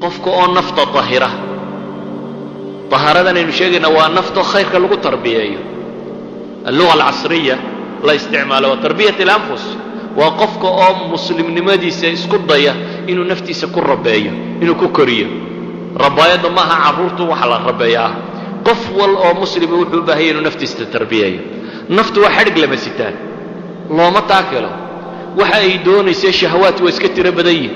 Qofka oo nafta tahira, tahaaradan aynu sheegayna waa nafto khayrka lagu tarbiyeeyo. اللغة العصرية la isticmaalo waa تربية الأنفس. Waa qofka oo muslimnimadiisa isku daya inuu naftiisa ku rabeeyo, inuu ku koriyo. Rabaayadda maaha carruurtu waxa la rabeeyaa. Qof wal oo muslima wuxuu u baahanya inuu naftiisa tarbiyeeyo. Naftu waa xadhig lama sitaan, looma taakelo. Waxa ay doonaysa shahawaat waa iska tiro badan yihin,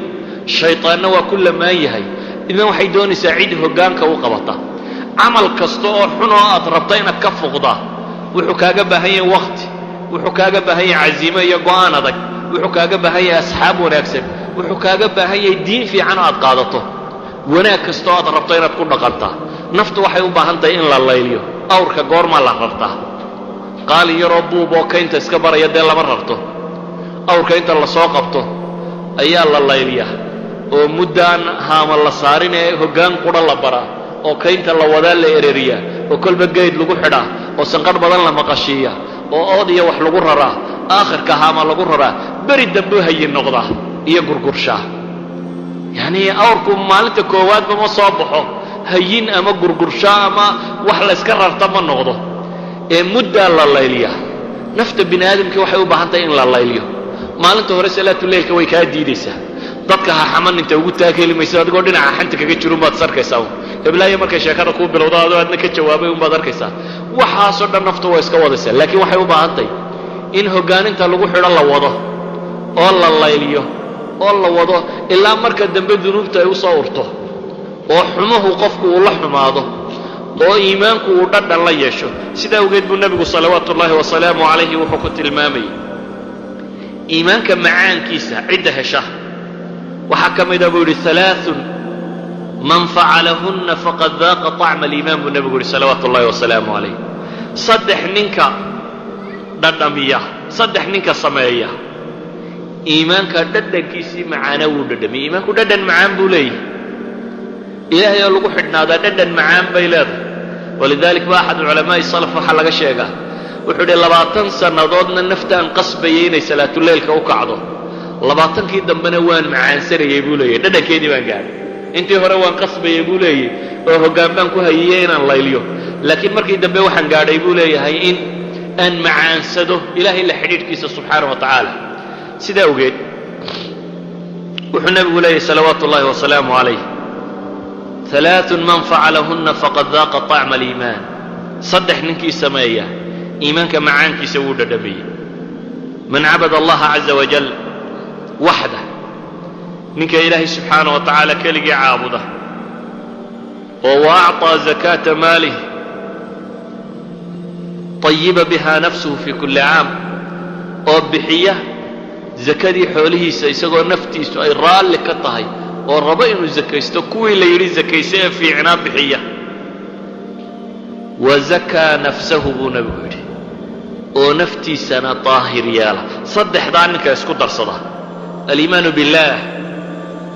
shayطaanna waa ku lamaan yahay. Idan waxay doonaysaa cid hoggaanka u qabata. Camal kasta oo xun oo aad rabta inaad ka fuqdaa wuxuu kaaga baahan yahay wakti, wuxuu kaaga baahan yahay caziimo iyo go'aan adag, wuxuu kaaga baahan yahay asxaab wanaagsan, wuxuu kaaga baahan yahay diin fiican oo aad qaadato. Wanaag kasta oo aad rabto inaad ku dhaqantaa, naftu waxay u baahan tahay in la layliyo. Awrka goormaa la rartaa? Qaalin yaroo buub oo kaynta iska baraya dee lama rarto. Awrka inta lasoo qabto ayaa la layliyaa, oo muddaan haama la saarin ee hoggaan qudha la baraa, oo kaynta la wadaa, la ereriyaa, oo kolba geyd lagu xidhaa, oo sanqadh badan la maqashiiyaa, oo ood iyo wax lagu raraa, aakhirka haama lagu raraa. Beri dambuu hayin noqdaa iyo gurgurshaa. Yacnii awrku maalinta koowaadba ma soo baxo hayin ama gurgurshaa ama wax la yska rarta ma noqdo, ee muddaa la layliyaa. Nafta bini aadamkii waxay u baahan tahay in la layliyo. Maalinta hore salaatuleylka way kaa diidaysaa. Dadka ha xaman inta ugu taag heli maysa, adigoo dhinaca xanta kaga jira unbaad is arkaysaa. Heblaayo markay sheekada kuu bilowdo, adoo aadna ka jawaabay unbaad arkaysaa. Waxaasoo dhan naftu waa iska wadaysaa, laakiin waxay u baahan tahay in hoggaaninta lagu xidho, la wado oo la layliyo oo la wado, ilaa marka dambe dunuubta ay u soo urto, oo xumuhu qofku uu la xumaado, oo iimaanku uu dhadhan la yeesho. Sidaa awgeed buu nebigu صلوات الله وسلامه عليه wuxuu ku tilmaamayay iimaanka macaankiisa cidda hesha. Waxaa ka mida buu yidhi: ثلاث من فعلهن فقد ذاق طعم الإيمان, buu nebigu yidhi صلوات الله وسلامه عليه. Saddex ninka dhadhamiya, saddex ninka sameeya, iimaanka dhadhankiisii macaana wuu dhadhamiyey. Iimaanku dhadhan macaan buu leeyahy. Ilaahay oo lagu xidhnaadaa dhadhan macaan bay leedahay. ولذلك ba أحد علماء السلف waxaa laga sheegaa wuxuu idhi: 20 sannadoodna naftaan qasbayay inay salaatuleylka u kacdo, 20kii dambena waan macaansanayey, buu leeyahy. Dhadhankeedii baan gaadhay. Intii hore waan qasbayay, buu leeyahy, oo hoggaan baan ku hayiyey inaan layliyo, laakiin markii dambe waxaan gaadhay, buu leeyahay, in aan macaansado ilaahay la xidhiidhkiisa سبحانه وتعالى. Sidaa awgeed wuxuu nebigu leeyahy صلوات الله وسلامه عليه: ثلاث من فعلهن فقد ذاق طعم الإيمان. Saddex ninkii sameeya iimaanka macaankiisa wuu dhadhamiyey: من عبد الله عز وجل وحده, ninka ilaahay سبحانه وتعالى keligii caabuda, oo وأعطى زكاة ماله طيب بها نفسه في كل عام, oo bixiya zakadii xoolihiisa isagoo naftiisu ay raalli ka tahay, oo rabo inuu zakaysto, kuwii la yidhi zakayse ee fiicnaa bixiya. وزكى نفسه, buu nebigu yidhi, oo naftiisana daahir yeela. Saddexdaa ninka isku darsada, الإيمان بالله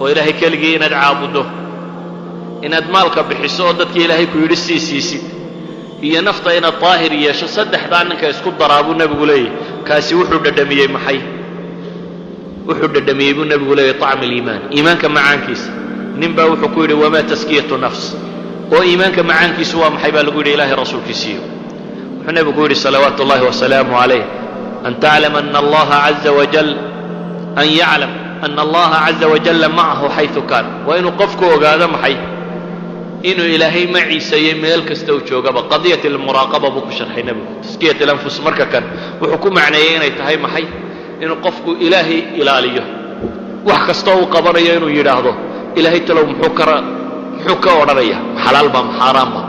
oo ilaahay keligii inaad caabuddo, inaad maalka bixiso oo dadkii ilaahay ku yidhi sii siisid, iyo nafta inaad daahir yeesho, saddexdaa ninka isku daraa, buu nebigu leeyahy, kaasi wuxuu dhadhamiyey maxay? Wuxuu dhadhamiyey, buu nebigu leeyahy, طعم الإيمان, iimaanka macaankiisa. Nin baa wuxuu ku yidhi: وما تزكية النفس? Oo iimaanka macaankiisu waa maxay, baa lagu yidhi Ilaahay rasuulkiisiiyo. Wuxuu nebigu ku yidhi صلوات الله وسلامه عليه: أن تعلم أن الله عز وجل أن يعلم أن الله عز وجل معه حيث كان. Waa inuu qofku ogaado maxay? Inuu Ilaahay maciisayey meel kasta uu joogaba. قضية المراقبة buu ku sharxay nebigu تزكية الأنفس. Marka kan wuxuu ku macneeyey inay tahay maxay? Inuu qofku Ilaahay ilaaliyo, wax kastoo uu qabanayo inuu yidhaahdo: Ilaahay talow muxuu ka odhanaya? Ma xalaal ba, ma xaaraan ba?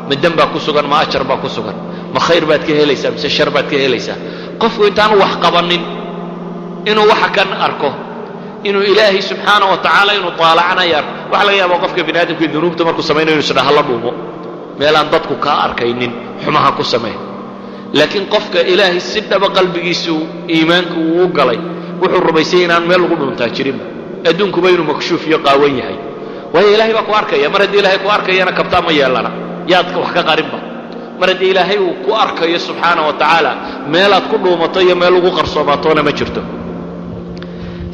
Ma dem baa ku sugan, ma ajar baa ku sugan? Ma khayr baad ka helaysaa mise shar baad ka helaysaa? Qofku intaanu wax qabanin inuu waxa kan arko, inuu Ilaahay سبحانه وتعالى inuu taalacanayo arko. Waxaa laga yaabaa qofka bini aadamkii dunuubta markuu samaynayo inu isdhaha: la dhuumo, meelaan dadku kaa arkaynin xumaha ku samee. Laakiin qofka Ilaahay si dhaba qalbigiisu iimaanku uu u galay wuxuu rumaysay inaan meel lagu dhuntaa jirinba, adduunkuba inuu makshuuf iyo qaawan yahay, waayo Ilaahay baa ku arkaya. Mar haddii Ilaahay ku arkayana, kabtaa ma yeelana, yaad wax ka qarinba. Mar haddii Ilaahay uu ku arkayo سبحانه وتعالى, meelaad ku dhuumato iyo meel ugu qarsoomaatoona ma jirto.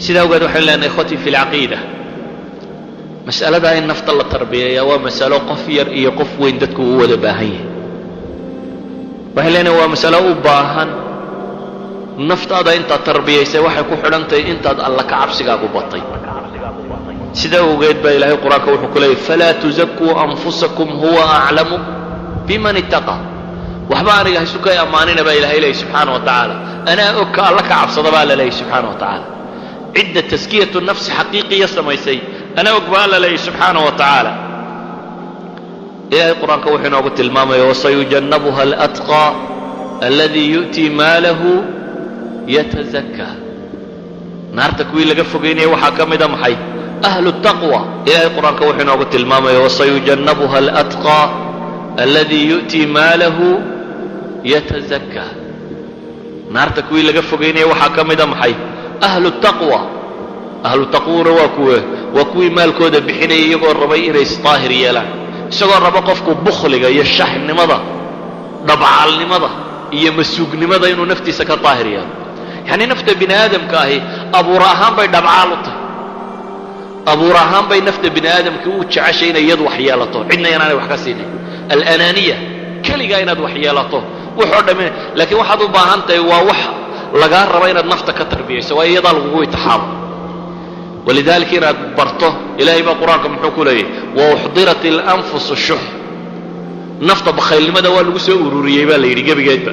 Sidaa awgeed waxaynu leenahay, إخوتي في العقيدة, Mas'aladaa in nafta la tarbiyeeyaa waa masalo qof yar iyo qof weyn dadku u wada baahan yahay. Waxay leenahay waa masalo u baahan naftaada intaad tarbiyaysay waxay ku xidhantahay intaad Alla ka cabsigaagu batay. Sida awgeed baa Ilaahay Qur-aanka wuxuu ku leeyay: "فلا تزكوا أنفسكم هو أعلم بمن اتقى." Waxba aniga haysu kay ammaanina baa Ilahay leeyay subxaana wa tacaala, anaa og ka Alla ka cabsada baa la leeyay subxaana wa tacaala. Cidda تزكية نفس xaqiiqiya samaysay anaa og baa alla leeyay subxaana wa tacaala. Ilahay Qur-aanka wuxuu inoogu tilmaamaya: "وسيجنبها الأتقى الذي يؤتي ماله يتزكى." Naarta kuwii laga fogaynaya waxaa ka mida maxay? أهل التقوى. Ilahay Qur-aanka wuxuu inoogu tilmaamaya: "وسيجنبها الأتقى الذي يؤتي ماله يتزكى." Naarta kuwii laga fogaynaya waxaa ka mida maxay? أهل التقوى. Ahlu taqwuna waa kuwe? Waa kuwii maalkooda bixinaya iyagoo rabay inay isdaahir yeelaan, isagoo raba qofku bukhliga iyo shaxnimada, dhabcaalnimada iyo masuugnimada inuu naftiisa ka daahir yeelo. Yacni nafta bini aadamka ahi abuur ahaan bay dhabcaal u tahay, abuur ahaan bay nafta bini aadamkii u jeceshay inay iyadu wax yeelato, cidna inaanay wax ka siinin. الأنانية, keligaa inaad wax yeelato wuxoo dhammi. Laakiin waxaad u baahan tahay waa wax lagaa raba inaad nafta ka tarbiyayso, waa iyadaa lagugu itixaamo. ولذلك inaad barto, Ilaahay baa Qur-aanka muxuu ku leeyahy? "وأحضرت الأنفس الشح." Nafta bakhaylnimada waa lagu soo ururiyey baa la yidhi gebigeedba.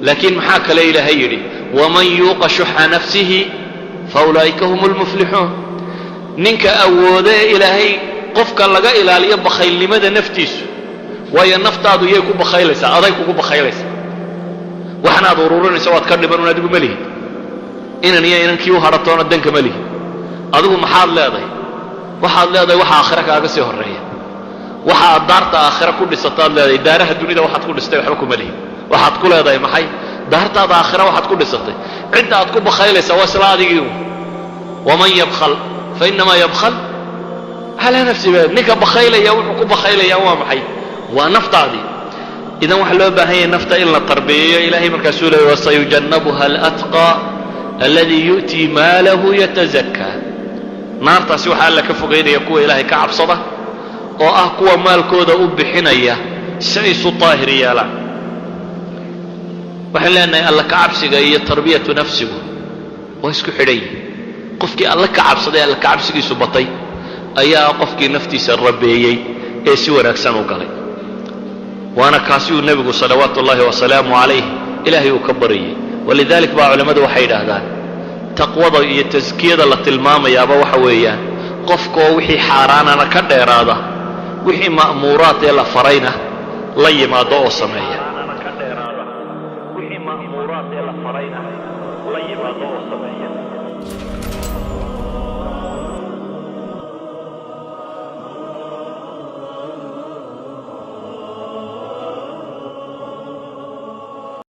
Laakiin maxaa kale Ilaahay yidhi? "ومن يوق شح نفسه فأولئك هم المفلحون." Ninka awooda ee Ilaahay qofka laga ilaaliyo bakhaylnimada naftiisu, waayo naftaadu yay ku bakhaylaysaa? Aday kugu bakhaylaysaa. Waxnaad ururinaysa waad ka dhiman un, adigu ma lihid. Inan iyo inankii u hadhatoona danka ma lihid. Adigu maxaad leedahay? Waxaad leedahay waxa aakhira kaaga sii horreeya, waxa aad daarta aakhira ku dhisataad leedahay. Daaraha dunida waxaad ku dhistay waxba kuma lihid. Waxaad ku leedahay maxay? Daartaada aakhira waxaad ku dhisatay. Cidda aad ku bakhaylaysaa waa isla adigii. "ومن يبخل فإنما يبخل على نفسه." Ninka bakhaylaya wuxuu ku bakhaylayaa waa maxay? Waa naftaadii. Idan waxaa loo baahan yahay nafta in la tarbiyeeyo. Ilahay markaasuu leeyay: "وسيجنبها الأتقى الذي يؤتي ماله يتزكى." Naartaasi waxaa Alla ka fogaynaya kuwa Ilaahay ka cabsada, oo ah kuwa maalkooda u bixinaya si ay isu daahir yeelaan. Waxaan leenahay Alla ka cabsiga iyo تربية nafsigu waa isku xidhan yihin. Qofkii Alla ka cabsaday, Alla ka cabsigiisu batay, ayaa qofkii naftiisa rabeeyey ee si wanaagsan u galay. Waana kaasi uu nebigu صلوات الله وسلامه عليه Ilaahay uu ka baryay. ولذلك baa culammadu waxay yidhaahdaan taqwada iyo taskiyada la tilmaamayaaba waxa weeyaan qofkoo wixii xaaraanana ka dheeraada, wixii ma'muuraad ee la farayna la yimaado oo sameeya.